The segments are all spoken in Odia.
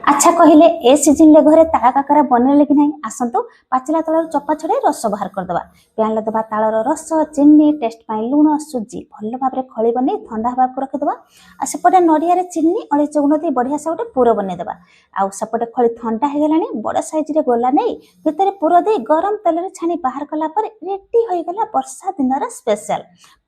ଆଚ୍ଛା କହିଲେ, ଏ ସିଜିନରେ ଘରେ ତାଳ କାକରା ବନେଇଲେ କି ନାହିଁ? ଆସନ୍ତୁ, ପାଚିଲା ତାଳର ଚୋପା ଛଡ଼େଇ ରସ ବାହାର କରିଦେବା। ପ୍ୟାନରେ ଦେବା ତାଳର ରସ, ଚିନି, ଟେଷ୍ଟ ପାଇଁ ଲୁଣ, ସୁଜି। ଭଲ ଭାବରେ ଖଳି ବନେଇ ଥଣ୍ଡା ହେବାକୁ ରଖିଦେବା। ଆଉ ସେପଟେ ନଡ଼ିଆରେ ଚିନି, ଅଳେଇଚ ଗୁଣ୍ଡ ଦେଇ ବଢ଼ିଆ ସେ ଗୋଟେ ପୁର ବନେଇଦେବା। ଆଉ ସେପଟେ ଖଳି ଥଣ୍ଡା ହେଇଗଲାଣି। ବଡ଼ ସାଇଜରେ ଗୋଲା ନେଇ ଭିତରେ ପୁର ଦେଇ ଗରମ ତେଲରେ ଛାଣି ବାହାର କଲା ପରେ ରେଡି ହୋଇଗଲା ବର୍ଷା ଦିନର ସ୍ପେଶାଲ,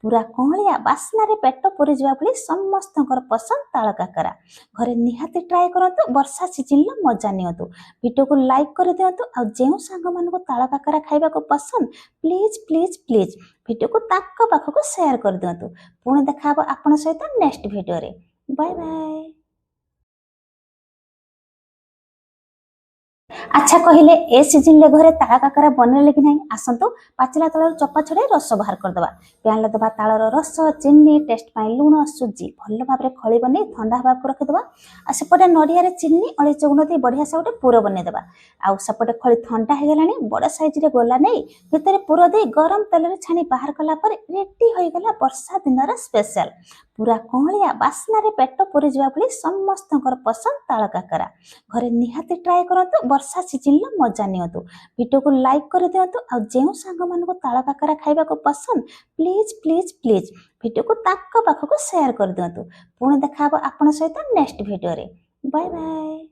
ପୁରା କଅଁଳିଆ, ବାସ୍ନାରେ ପେଟ ପୁରିଯିବା ଭଳି ସମସ୍ତଙ୍କର ପସନ୍ଦ ତାଳ କାକରା। ଘରେ ନିହାତି ଟ୍ରାଏ କରନ୍ତୁ, ବର୍ଷା ସିଜିନର ମଜା ନିଅନ୍ତୁ। ଭିଡ଼ିଓକୁ ଲାଇକ୍ କରିଦିଅନ୍ତୁ। ଆଉ ଯେଉଁ ସାଙ୍ଗମାନଙ୍କୁ ତାଳ କାକରା ଖାଇବାକୁ ପସନ୍ଦ, ପ୍ଲିଜ୍ ପ୍ଲିଜ୍ ପ୍ଲିଜ୍ ଭିଡ଼ିଓକୁ ତାଙ୍କ ପାଖକୁ ସେୟାର କରିଦିଅନ୍ତୁ। ପୁଣି ଦେଖା ହେବ ଆପଣଙ୍କ ସହିତ ନେକ୍ସଟ ଭିଡ଼ିଓରେ। Bye bye. ଆଚ୍ଛା କହିଲେ, ଏ ସିଜିନରେ ଘରେ ତାଳ କାକରା ବନେଇଲେ କି ନାହିଁ? ଆସନ୍ତୁ, ପାଚିଲା ତାଳର ଚୋପା ଛଡ଼େଇ ରସ ବାହାର କରିଦେବା। ପ୍ୟାନରେ ଦେବା ତାଳର ରସ, ଚିନି, ଟେଷ୍ଟ ପାଇଁ ଲୁଣ, ସୁଜି। ଭଲ ଭାବରେ ଖଳି ବନେଇ ଥଣ୍ଡା ହେବାକୁ ରଖିଦେବା। ଆଉ ସେପଟେ ନଡ଼ିଆରେ ଚିନି, ଅଳେଇଚ ଗୁଣ୍ଡ ଦେଇ ବଢ଼ିଆ ସେ ଗୋଟେ ପୁର ବନେଇଦେବା। ଆଉ ସେପଟେ ଖଳି ଥଣ୍ଡା ହେଇଗଲାଣି। ବଡ଼ ସାଇଜରେ ଗୋଲା ନେଇ ଭିତରେ ପୁର ଦେଇ ଗରମ ତେଲରେ ଛାଣି ବାହାର କଲା ପରେ ରେଡି ହୋଇଗଲା ବର୍ଷା ଦିନର ସ୍ପେଶାଲ, ପୁରା କଅଁଳିଆ, ବାସ୍ନାରେ ପେଟ ପୁରିଯିବା ଭଳି ସମସ୍ତଙ୍କର ପସନ୍ଦ ତାଳ କାକରା। ଘରେ ନିହାତି ଟ୍ରାଏ କରନ୍ତୁ, ବର୍ଷା ସିଜିନର ମଜା ନିଅନ୍ତୁ। ଭିଡ଼ିଓକୁ ଲାଇକ୍ କରିଦିଅନ୍ତୁ। ଆଉ ଯେଉଁ ସାଙ୍ଗମାନଙ୍କୁ ତାଳ କାକରା ଖାଇବାକୁ ପସନ୍ଦ, ପ୍ଲିଜ୍ ପ୍ଲିଜ୍ ପ୍ଲିଜ୍ ଭିଡ଼ିଓକୁ ତାଙ୍କ ପାଖକୁ ସେୟାର କରିଦିଅନ୍ତୁ। ପୁଣି ଦେଖା ହେବ ଆପଣଙ୍କ ସହିତ ନେକ୍ସଟ ଭିଡ଼ିଓରେ। Bye bye.